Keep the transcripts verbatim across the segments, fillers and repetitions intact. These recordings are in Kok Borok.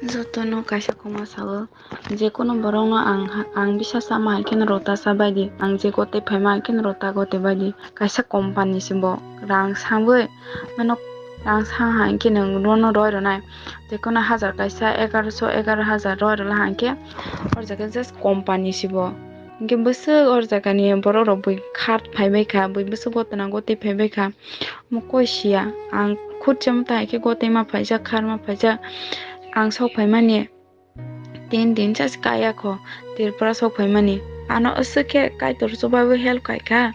Jotono kaisa kokma sao, je kono borokno ang ha-, ang bisa sama hai kheno rota sa bai di, ang je gotwi phaima hai kheno rota gotwi bai di. Kaisa company se bo, rang sawi mano, rang sa hai khe nwng nono roi rwnai, je kono hajar kaisa egaroso, egaro hajar roi rwla hai khe, o jaga just company se bo. Hinkhe bwswk o jagani borok rok bui khat phai bai kha, bui bwswk gotna gotwi phai bai kha. Omo koi siya, ang khutsa mota hai khe gotwi ma phaijak, kharma phaijak, ang sok phaimani tin din chas kaya kho Tripura sok phaimani. Ano aswk khe Kaitor chubawi help khai kha.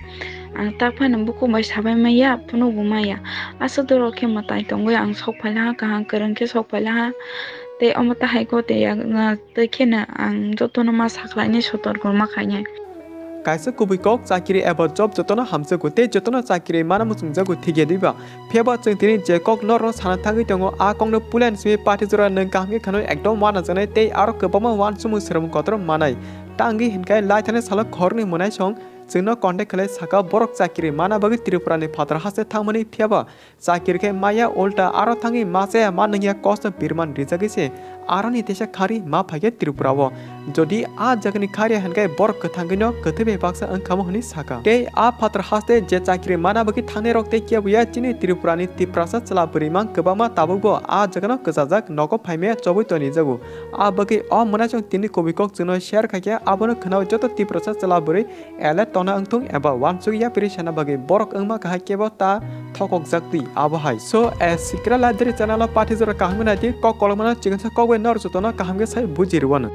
Ang tak phano bukhuk bai sabai maya, phunukbo maya. Aswk dorok khe mwtai tongwi ang sok phailaha, kaham kwrwng khe sok phailaha. Tei omo tahai gotwi yakna twi kheno ang jotono ma sakhlainai, sotorko ma khainai. Kaisa kubui kok, chakiri eba job jotono hamjago tei jotono chakiri mana muchungjago, thik ya diba? Phiya ba chwng tini je kok norokno sana thangwi tongo, a kokno puila ni simi pathi jora nwng kaham khe khanwi ekdom uanajaknai tei aro kwbangma uansukmung swrwngmung kotor manai. Tangwi hinkhe lai thani salo khoroknwi mwnaisong chwngno contact khlai saka borok chakiri mana bagwi Tripura ni phatar haste thangmani, phiya ba chakiri khe maya, ulta aro thangwi ma chaya ma nungya kosto birman rijagwi se aroni teisa khari ma phaikhe Tripura o. Jodi a jagani khari hinkhe borok kwthangwino kwthwi bai baksa wngkhamo hwnwi saka. Tei a phatar haste je chakiri mana bagwi thangnai rok tei kebuya chini Tripura ni Tiprasa chwla bwrwi mang kwbangma tabukbo a jagano kwchajak nogo phaimaya chobwi tonijago. A bagwi o mwnaisong tini kubui kok chwngno share khaikhe abono khwnawi joto Tiprasa chwla bwrwi alert tongna wngthung eba uansuk yapri sana bagwi borok wngma kahai kebo ta thokokjak twi abo hai. So, a sikra ladri channel o pathi jora kaham nai di, kok kolokmano chikon sa kok bai nor jotono kaham khe sai buji rwano.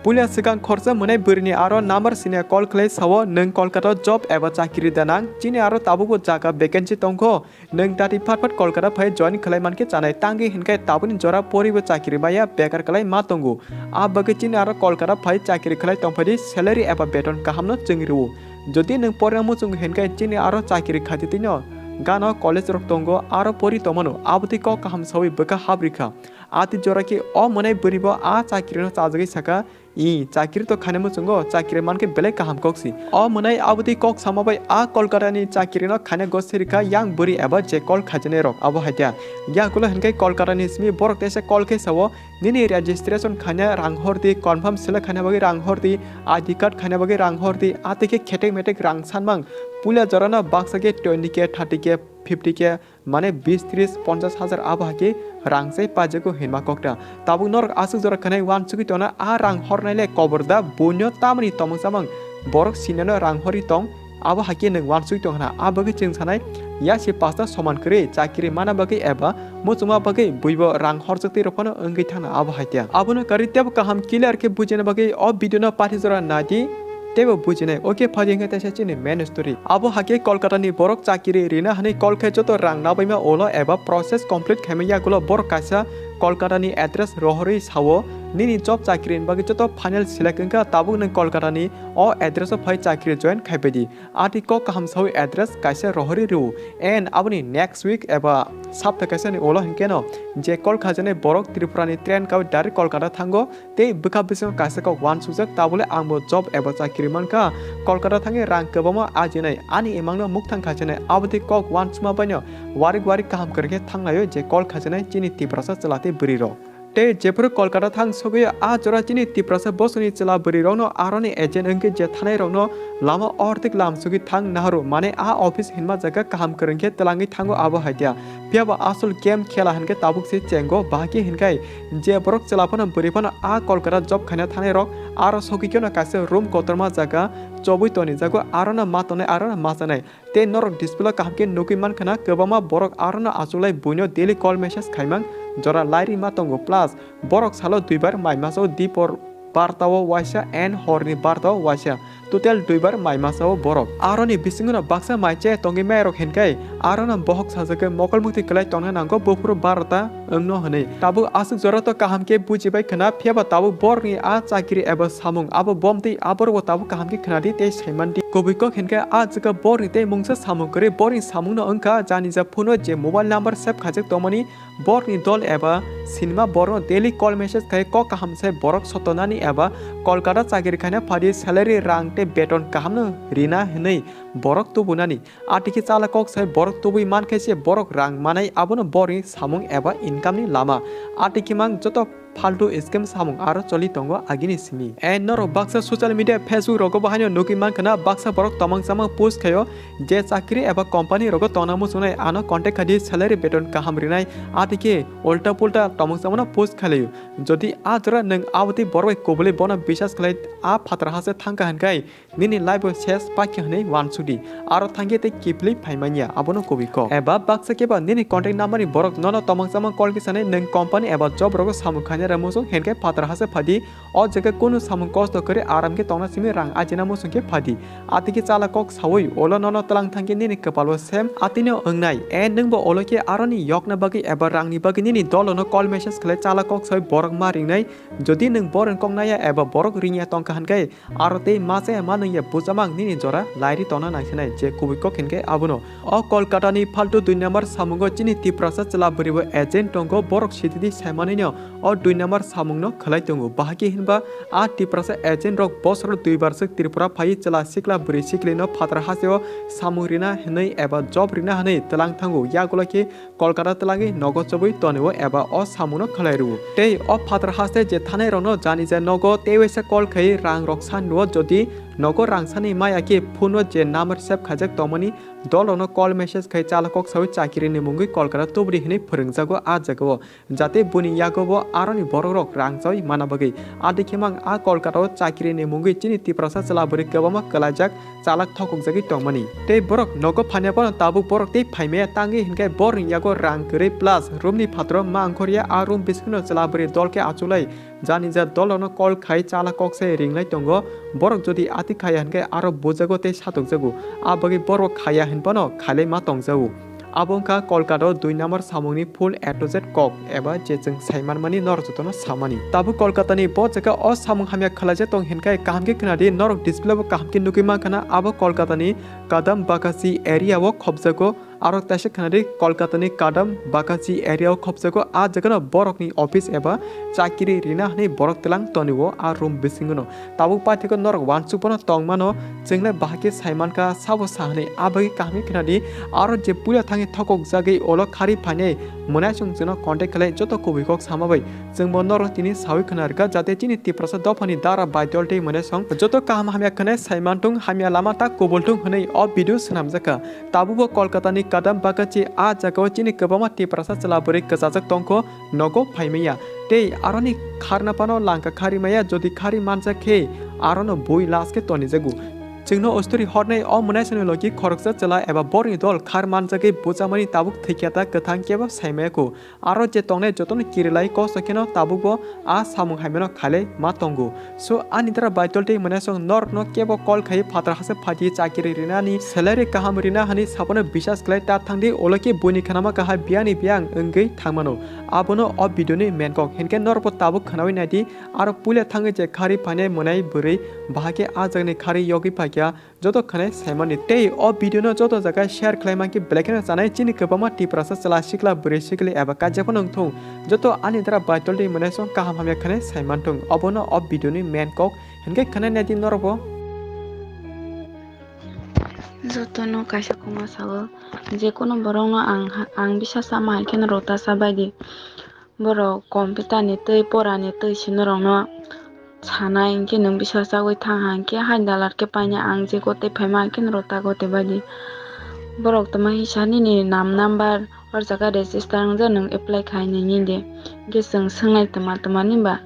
Puila swkang khorsa mwnai bwrwini aro number sini call khlai sao, nwng Kolkata job eba chakiri danang, chini aro tabukbo jaga vacancy tongkho, nwng dati phat phat Kolkata phai join khlai mankhe chanai, tangwi hinkhe tabukni jora poribo chakiri maya bekar khlai ma tongo. A bagwi chini aro Kolkata phai chakiri khlai tongphaidi, salary eba beton kahamno chwng rwo. Jodi nwng porna muchungo hinkhe chini aro chakiri khaititwino gano college rok tongo, aro pori tongmano, abotwi kok kaham sawi bwkha habrikha. Ati jora khe o mwnai bwrwibo a chakirino chajagwi saka, "I, chakiri to khani muchungo, chakiri mankhe belai kaham koksi." O mwnai abotwi kok sama bai a Kolkata ni chakirino khani gosirikha yang bwrwi eba je call khaijani rok abo hai dia. Yakulo hinkhe Kolkata ni simi borok teisa call khe sao, "Nini registration khaina rang hor di, confirm select khaina bagwi rang hor di, I D card khaina bagwi rang hor di," atwi khe khetek metek rang sanmang. Puila jorano baksa khe twenty K, thirty K, fifty K, mane bis, tris, ponchas hajar abo hai khe rang chai paijago hinma kokta. Tabuk norok aswk jora khanai uansugwi tongna, a rang hornai le kobor da, buino tamni tomong chamang borok sinano rang horwi tong, abo hai khe nwng uansugwi tong hwna. A bagwi chwng sanai, ya se pasta soman kwrwi chakiri mana bagwi eba muchungma bagwi buibo rang horjak twi rok phano wngwi thangna abo hai khe. Abono karwi teibo kaham clear khe bujina bagwi o video no pathi jora nai di. Teibo bujinai, okay, phai di hwnkhe teisa chini main story. Abo hakhe Kolkata ni borok chakiri rina hwnwi call khe joto rang nabaima ulo eba process complete khaima yagulo borok kaisa Kolkata ni address rohorwi sao, "Nini job chakiri ni bagwi joto final select wngkha, tabuk nwng Kolkata ni o address o phai chakiri join khaibai di." Ati kok kaham sawi address kaisa rohorwi rw. And aboni next week eba sapta kaisa ni ulo hinkhe no je call khaijaknai borok Tripura ni train kawi direct Kolkata thango. Tei bwkha bisingo kaisa kok uansukjak, tabole ang bo job eba chakiri mankha, Kolkata thangwi rang kwbangma ajinai, ani imangno mukthang khaijaknai, abotwi kok uansukma baino warik warik kaham kwrwng khe thangnaio je call khaijaknai chini Tiprasa chwla tei bwrwi rok. Tei jephuru Kolkata thang sogwi a jora chini Tiprasa bosongni chwla bwrwi rokno aroni agent wngkhe je thanai rokno lama ordik lam sogwi thang nahoro, mane a office hinma jaga kaham kwrwng khe twlangwi thango abo hai dia. Phiya ba asol game khela hinkhe tabuk se chengo, bahai khe hinkhe je borok chwla phano bwrwi phano a Kolkata job khaina thangnai rok aro sogwi kheno kaisa room kotorma jaga chobwi tonijago, arono ma tongnai, arono ma chanai. Tei norok display o kaham khe nugwi mankha na, kwbangma borok arono achuklai buino daily call message khaimang jora lairima tongo, plus borok salo duibar mai masa o dipor barta o waisa and horni barta o waisa. Total duibar mai masa o borok. Aroni bisingo no baksa mai che tongwi mai rok hinkhe arono bohok sajagwi mokol mukti kwlai tongna nango buphuru barota wngno hwnwi. Tabuk aswk jora to kaham khe bujibai khwna, phiya ba tabuk borokni a chakiri eba samung abo bomtwi aborok bo tabuk kaham khe khwnadi tei saiman di. Kubui kok hinkhe a jaga borokni tei mungsa samung kwrwi, borokni samungno wngkha jani ja phone o je mobile number save khaijak tongmani, borokni dol eba sinima borokno daily call message khai kok kaham se borok sotonani eba Kolkata chakiri khaina phadi salary rang beton kahamno rina hwnwi borok tubunani. Atiki chala kok sai borok tubui mankhe se borok rang manai, abono borokni samung eba income ni lama. Atiki mang joto faltu scam samung aro choli tongo agini simi. And norok baksa social media, Facebook rogo bo haino nugui mankha na, baksa borok tomang chamang post khaio je chakri eba company rogo tongna muchungnai, ano contact khaidi, salary beton kaham rinai, atiki ulta pulta tomang chamano post khailaio. Jodi a jora nwng abotwi borok bai kubuli bono bisas khlai a phatra hase thangkha hinkhai, nini life o ses pakya hwnwi uansukdi, aro thangkhe tei kiphilwi phaimanya, abono kubui kok. Eba baksa khe ba nini contact number ni borok nono tomang chamang call khe sanai, nwng company eba job rogo samung khainai rw muchung hinkhe phatra hase phadi, o jaga kunu samung kosto kwrwi aram khe tongna simi rang ajina muchung khe phadi. Atiki chala kok saui ulo nono tlang thangkhe nini kwpalo sem atino wngnai, e nwngbo ulo khe aroni yokna bagwi eba rangni bagwi nini dolono call message khlai chala kok saui borok ma ringnai. Jodi nwng borokni kok naya eba borok ringya tongkha hinkhai, aro tei ma chaya ma nungya buchamang nini jora lairi tongna naisinai je kubui kok hinkhe abono. O Kolkata ni faltu dui number samungo chini Tiprasa chwla bwrwi bo agent tongo, borok sitidi saimanino o dui number samungno khwlai tongo. Bahai khe hinba a Tiprasa agent rok bosoro dui bar swk Tripura phaiwi chwla sikla bwrwi siklino phatra hasteo samung rina hwnwi eba job rina hwnwi tlang thango, yagulo khe Kolkata twlangwi nogo chobwi tonio eba o samungno khlai rwo. Tei o phatar haste je thanai rokno jani je nogo tei waisa call khai rang rok san rwo, jodi nogo rang sani maya khe phone o je number save khaijak tongmani dol rokno call message khai chala kok saui chakiri ni mungwi Kolkata tubudi hinwi phwrwngjago a jagao, jate buni yago bo aroni borok rok rang chaui mana bagwi. Adikhe mang a Kolkata o chakiri ni mungwi chini Tiprasa chwla bwrwi kwbangma kwlaijak chalak thokokjagwi tongmani. Tei borok nogo phanya phano tabuk borok tei phaimaya tangwi hinkhe borokni yago rang kwrwi plus room ni phataro ma wngkhorya, a room bisingno chwla bwrwi dol khe achulai jani ja dol rokno call khai chala kok se ringlai tongo. Borok jodi ati khaya hinkhe aro bujago tei satokjago, a bagwi borok khaya hinphano khailai ma tongjago. Abo wngkha Kolkata o dui number samungni full A to Z kok eba je chwng sai manmani norok jotono samani. Tabuk Kolkata ni bo jaga o samung hamya khwlaijak tong hinkhe kaham khe khwnadi, norok display bo kaham khe nugwi mankha na, abo Kolkata ni Kadam Bagachi area o khopjago, aro taisa khwnadi Kolkata ni Kadam Bagachi area o khopjago, a jaga no borok ni office eba chakiri rina hinwi borok tlang tonio a room bisingo no. Tabuk paithakgo norok uansuk bono tong mano, chwngle bahai khe sai mankha, sabo sa hwnwi, a bagwi kaham khe khwnadi. Aro je puila thangwi thokok jagwi ulo khari phainai mwnaisong chwngno contact khlai joto kubui kok sama bai chwngbo norok tini saui khna rwkha, jate chini Tiprasa dophani dara baidol tei mwnaisong joto kaham hamya khwnai sai manthung, hamya lama ta kubul thung hwnwi o video swnamjakha. Tabukbo Kolkata ni Kadam Bagachi a jagao chini kwbangma Tiprasa chwla bwrwi kwchajak tongkho, nogo phaimaya tei aroni kharna phano langka khari maya, jodi khari manjak khe arono bui last khe tonijago. Chwngno ustori hornai o mwnaisongni logi khoroksa chwla eba borni dol khar manjagwi buchamani tabuk thwikya ta kwthang kebo saimaya kho. Aro je tongnai jotono kirilai kosto kheno tabukbo a samung haimano khailai ma tongo. So ani dara baitol tei mwnaisong norokno kebo call khai phatra hase phati chakiri rinani, salary kaham rina hani sabono bisas khlai ta thangdi, ulo khe buini khanama kahai biyani biyang wngwi thangmano. Abono o video ni main kok hinkhe norokbo tabuk khwnawi naidi, aro puila thangwi je khari phainai mwnai bwrwi bahai khe a jagani khari yogwi phaikha joto khwnai saimani. Tei o video no joto jaga share khlai mankhe belai kheno chanai chini kwbangma Tiprasa chwla sikla bwrwi sikli eba kaijak phano wngthung, joto ani dara baitol tei mwnaisong kaham hamya khwnai saimanthung. Obono o video ni main kok hinkhe khwnai naidi norokbo. Jotono kaisa kokma sao, je kono borokno ang, ang bisa sama hai kheno rota sa baidi. Borok computer ni twi pora ni twi se norokno sanai hinkhe nwng bisa chagwi thang ha hinkhe hai dalar khe paina ang je gotwi phaima hinkhe norok ta gotwi baidi. Borok tongma hisa nini nam number or jaga register wngjak nwng apply khai nini de. Hinkhe chwng swngnai tma tma ni ba?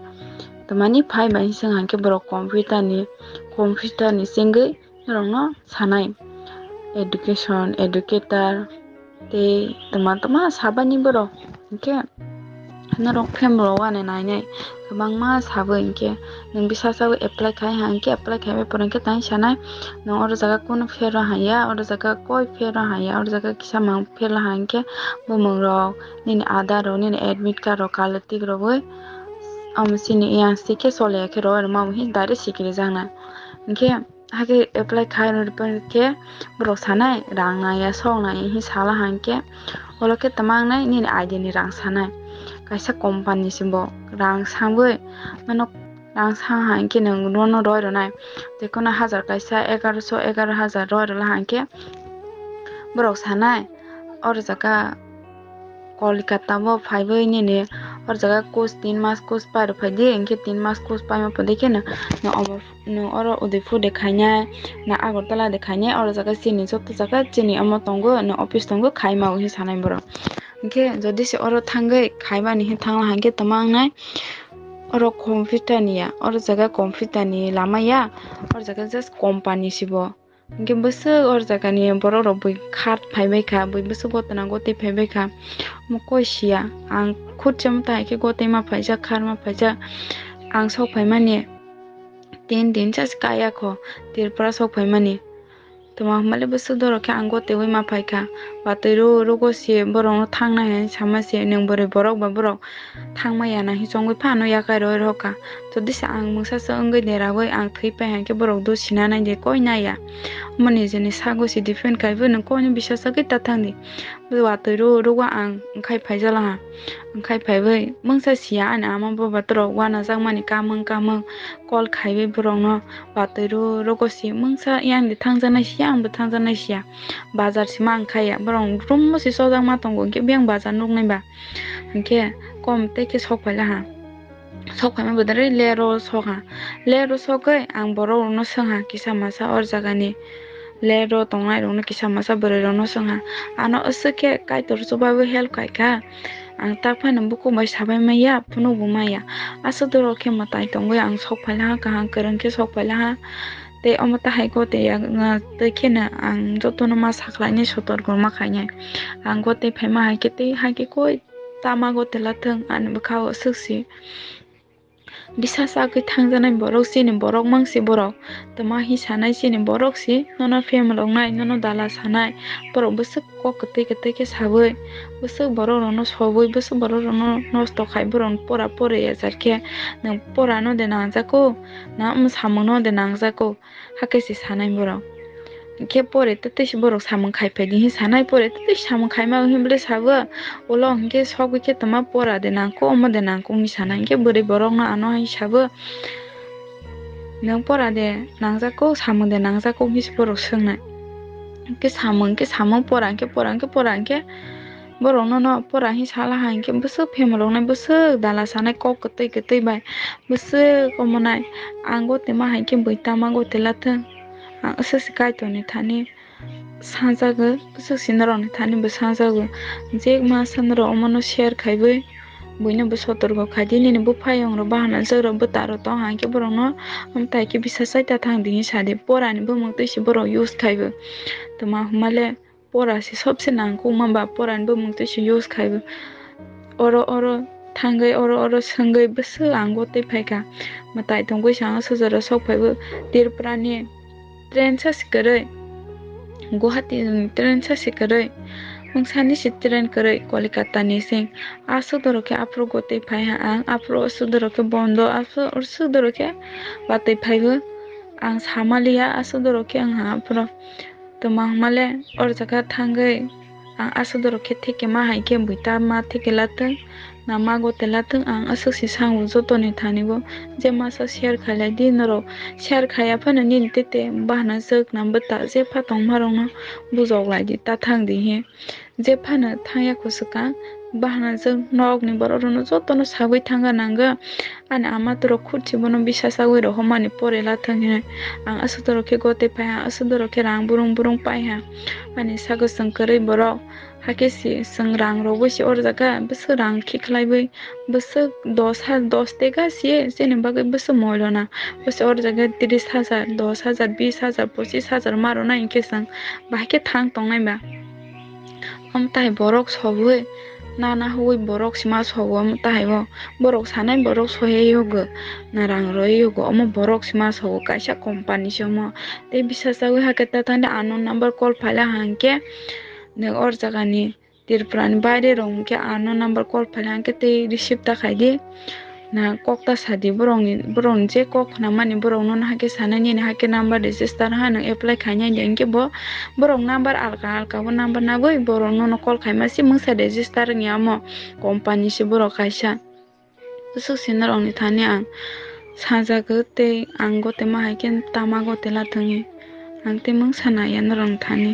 Tma ni phai ba hwnwi swng ha hinkhe borok computer ni, computer ni chengwi norokno sanai, education, educator, tei tma tma sabani borok. Hinkhe norok family rok wani nainai kwbangma sabo hinkhe nwng bisa sabo apply khai ha hinkhe apply khai bai pore hinkhe tang sanai nwng oro jaga kunu phero haya, oro jaga koi phero haya, oro jaga kisa mang phero ha hinkhe bumung rok nini Aadhaar rok, nini admit card rok, kalar tik rogwi omo chini yang sike chole ya khe rw rwma bo hin direct sikiri jakna hinkhe. Hakhe apply khai rw khe borok sanai rang naya, sok naya hinwi sala hinkhe, olo khe tma wngnai nini I D ni rang sanai. Kaisa company se bo rang sangwi mano rang sa ha hwnkhe nwng nono roi rwnai, jekono hajar kaisa egaroso, egaro hajar roi rwla ha hwnkhe borok sanai, oro jaga Kolkata o phaiwi nini oro jaga course tin mas course pai rw phaidi, hwnkhe tin mas course paima pore kheno nwng omo, nwng oro Udaipur de khainai, na Agartala de khainai, oro jaga chini joto jaga chini omo tongo, nwng office tongo, khaima o hinwi sanai borok. Hwnkhe jodi se oro thangwi khaimani hinwi thangla hwnkhe tamo wngnai, oro computer ni ya, oro jaga computer ni lama ya, oro jaga just company se bo. Hwnkhe bwswk oro jaga ni borok rok bui khat phaibai kha, bui bwswk gotna gotwi phaibai kha. Omo koi siya, ang khutsa mota hai khe gotwi ma phaijak, khat ma phaijak. Ang sok phaimani tin din sa se kaya kho, Tripura sok phaimani. Tamo hamale bwswk dorok khe ang gotwi ma phaikha. Batwi rw rwgo se borokno thangnai hinwi sama se, nwng bwrwi borok ba borok thangma ya nang hinwi chongwi phano yakai roi rw kha. Jodi se ang mungsa se wngwi deraui ang thwi pai hwnkhe borok do sina nai de koi nai ya. Omo nijeni sago se defend khaibo nwng koi no bisa sagwi ta thang di. Watwi rw rwgo ang wngkhai phaijala ha. Wngkhai phaiwi mungsa siya ani ama boba borok uanajakmani kamwng kamwng call khaiwi borokno watwi rw rwgo se mungsa yang de thangjaknai siya ang bo thangjaknai siya. Bazar sima wngkhai ya borok room o se chojak ma tongo hwnkhe biyang bazar nuknai ba. Hwnkhe kom tei khe sok phaila ha. Sok phaima bodol lero sok ha. Lero sogwi ang borok rokno swng ha kisa masa or jagani. Lero tongnai rokno kisa masa bwrwi rokno swng ha. Ano aswk khe Kaitor chubawi help khaikha. Ang tak phano bukhuk bai sabai maya, phunuk bo maya. Aswk dorok khe mwtai tongwi ang sok phaila ha, kaham kwrwng khe sok phaila ha. Tei omo tahai gotwi ya, tei kheno ang jotono ma sakhlainai sotorko ma khainai. Ang gotwi phaima hai khe tei hai khe koi tama gotwi la thung, ani bwkha o swk si. Bisa sagwi thangjaknai borok chini borok mang si borok. Tama hi sanai chini borok si, nono phem roknai, nono dala sanai. Borok bwswk kok kwtwi kwtwi khe sawi, bwswk borok rokno sowi, bwswk borok rokno nosto khai, borok pora pori ya jar khe. Nwng pora no de nangjago, na omo samung no de nangjago. Hakhe se sanai borok. Hinkhe pore tei tei se borok samung khai phaidi hinwi sanai, pore tei tei samung khaima hinwi bwle sabo, ulo hinkhe sogwi khe tongma pora de nangkuk, omo de nangkuk hinwi sanai. Hinkhe bwrwi borokno ano hai sabo, nwng pora de nangjakgo, samung de nangjakgo hinwi se borok swngnai. Hinkhe samung hinkhe samung, pora hinkhe pora hinkhe pora hinkhe Borok nono pora hinwi sala hai hinkhe bwswk phem roknai, bwswk dala sanai kok kwtwi kwtwi bai, bwswk omo nai. Ang gotwi ma hai hinkhe bui tama gotwi la thung. Ang aswk se Kaitor ni thani sanjago, bwswk se norok ni thani bo sanjago. Je masa norok omo no share khaiwi buino bo sotorko khaidi, nini buphayung rok, bahanajwk rok, bwta rok tong hai hinkhe borok no amtai khe bisa chai ta thang di hinwi sadi. Pora ni bumung twi se borok use khaibo. Tongma hwnma le pora se sobse nangkukma ba pora ni bumung twi se use khaibo. Oro oro thangwi, oro oro swngwi bwswk ang gotwi phaikha. Mwtai tongwi se ang aswk jora sok phaibo. Tripura ni train sa se kwrwi, Guwahati ni train sa se kwrwi, mungsa ni se train kwrwi Kolkata ni se. Aswk dorok khe aphuru gotwi phaiha ang, aphuru aswk dorok khe bondo, aswk, aswk dorok khe watwi phaibo. Ang samaliya aswk dorok khe wngha aphuru. Tongma hwnma le oro jaga thangwi ang aswk dorok khe theke ma hai khe bui ta ma theke la thung, na ma gotwi la thung, ang aswk se sango jotoni thani bo. Je masa share khai lai di norok, share khaiya phano nini tete bahanajwk na bwta jepha tongma rokno bujok lai di, ta thang di he. Jephano thangya kho swkang, bahanajwk nokni borok rokno jotono sagwi thangna nango. Ani ama torok khutsi bono bisa sagwi rohormani pore la thang hinwi. Ang aswk dorok khe gotwi phaiha, aswk dorok khe rang burung burung paiha. Ani sago chwng kwrwi borok, hakhe se chwng rang rogwi se oro jaga bwswk rang khiklaiwi, bwswk dos ha-, dos teka se chini bagwi bwswk moilona. Bwswk oro jaga tris hajar, dos hajar, bis hajar, pochis hajar ma rwna hinkhe chwng bahai khe thang tongnai ba. Omo tai borok sowi, nana hoi borok sima sowo omo tai o. Borok sanai borok sohe yogo, na rang roi yogo, omo borok sima sowo kaisa company se omo. Tei bisa sagwi hakhe ta thani unknown number call phaila hangkhe, nwng or jagani Tripura ni baire rok hwnkhe unknown number call phaila hangkhe tei receive ta khaidi. Na kok ta sadi borokni, borokni je kok khwnamani borokno no hakhe sanai nini hakhe number register ha nwng apply khainai de hinkhe bo borok number alka alka bo number nabwi borokno no call khaima se mungsa register wngya omo company se borok kaisa. Bwswk se norokni thani ang sajago tei ang gotema hai khe tama gotela thwngwi. Ang tei mungsa naiya norokni thani.